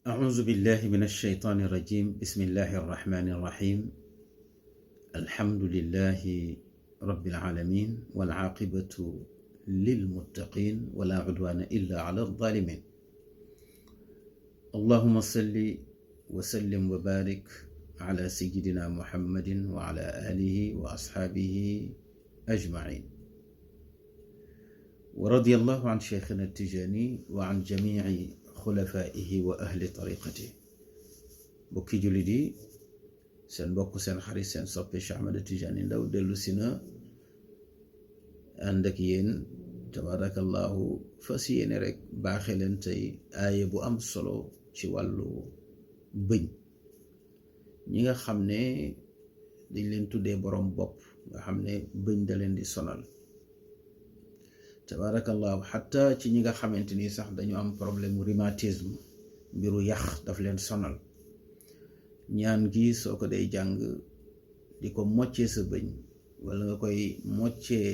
أعوذ بالله من الشيطان الرجيم. بسم الله الرحمن الرحيم. الحمد لله رب العالمين والعاقبة للمتقين ولا عدوان إلا على الظالمين. اللهم صل وسلم وبارك على سيدنا محمد وعلى آله وأصحابه أجمعين. ورضي الله عن شيخنا التجاني وعن جميع خلفائه وأهل طريقته. بوكي جوليدي سن بوكو سن خريج سن صوبي شيخ أحمد التجاني ndaw dellu sina ànd ak yéen tabarakallahu fas yéene rek baaxe leen tey aaye bu am solo ci wàllu bëñ ñi nga xam ne dañ leen tuddee borom bopp nga xam ne bëñ da leen di sonal tabarakallahu xatta ci ñi nga xamante ni sax dañu am problème rhumatisme mbiru yax daf leen sonal ñaan gi soo ko day jàng di ko moccee sa bëñ wala nga koy moccee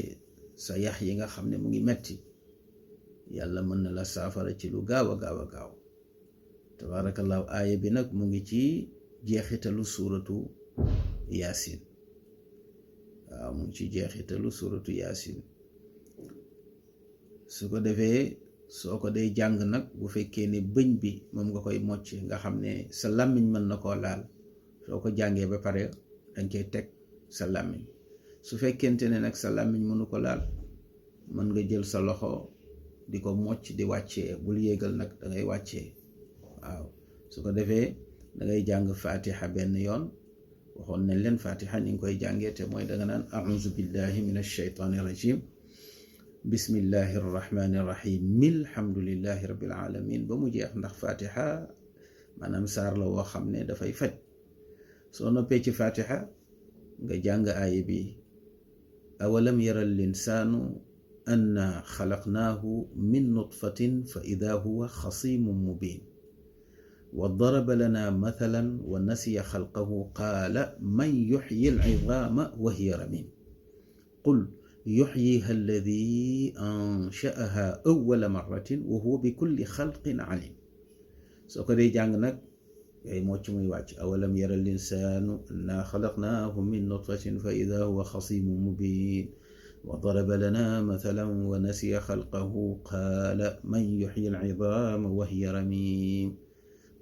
sa yax yi nga xam ne mu ngi metti yàlla mën na la saafara ci lu gaaw a gaaw tabarakallahu aaya bi nag mu ngi ci jeexitalu suuratu yaasin waaw mu ngi ci jeexitalu suuratu yaasin su ko defee soo ko day jàng nag bu fekkee ne bëñ bi moom nga koy mocce nga xam ne sa làmmiñ mën na koo laal soo ko jàngee ba pare dañ koy teg sa làmmiñ su fekkente ne nag sa làmmiñ mënu ko laal mën nga jël sa loxo di ko mocc di wàccee bul yéegal nag da ngay wàccee waaw su ko defee da ngay jàng fatiha benn yoon waxoon nañ leen fatiha ni nga koy jàngee te mooy danga naan a'uuzu billahi min ash-shaytaani rajim bismillahi irrahmani irrahim alhamdulillahi rabbil alamin ba mu jeex ndax fatiha maanaam saar la woo xam ne dafay faj soo noppee ci fatiha nga jàng aaya bi awalam yara al insaanu anna xalaqnaahu min nutfatin fa ida huwa xasimun mubin wa daraba lana mathalan wa nasiya xalqahu qaala man yuxyi al idaama wa hiya ramim qul yuxyiha alladi anshaaha awwala marratin wa huwa bi kulli xalqin alim soo ko dee jàng nag ngay mocc muy wàcc awalam yara linsaanu anna xalaqnaahu min nutfatin fa ida huwa xasimun mubin wa daraba lana mathalan wa nasiya xalqahu qaala man yuxyi alcidaama wa hiya ramim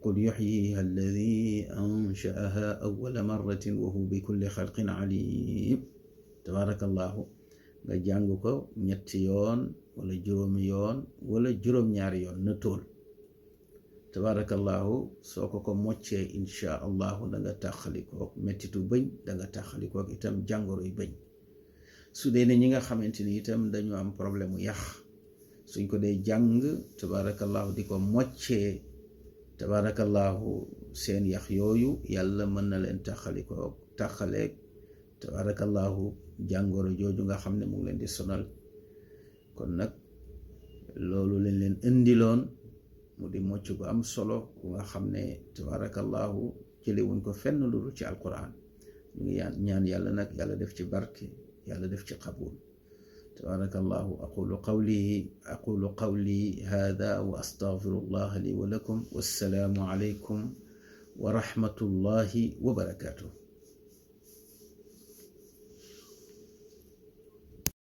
qul yuxyiha alladi anshaaha awwala marratin wa huwa bi kulli xalqin alim tabarakallahu nga jàng ko ñetti yoon wala juróomi yoon wala juróom-ñaari yoon na tóol tabarakallahu soo ko moccee insha allahu da nga tàqalikook mettitu bëñ da nga tàqalikook itam jàngoroy bëñ su dee ne ñi nga xamante ni itam dañu am problème mu yax suñ ko dee jàng tabarakallahu di ko moccee tabarakallahu seen yax yooyu yàlla mën na leen tàqaleek tabarakallahu jàngoro jooju nga xam ne mu ngi leen di sonal kon nag loolu lañ leen indiloon mu di mocc gu am solo bu nga xam ne tabarakallahu jëlewuñ ko fenn lu dul ci alquran ñu ngi ñaan yàlla nag yàlla def ci barke yàlla def ci qabul tabarakallahu aqulu qawli hada wa astaghfirullah li wa lakum wassalaamu alaykum wa rahmatullahi wa barakatuh.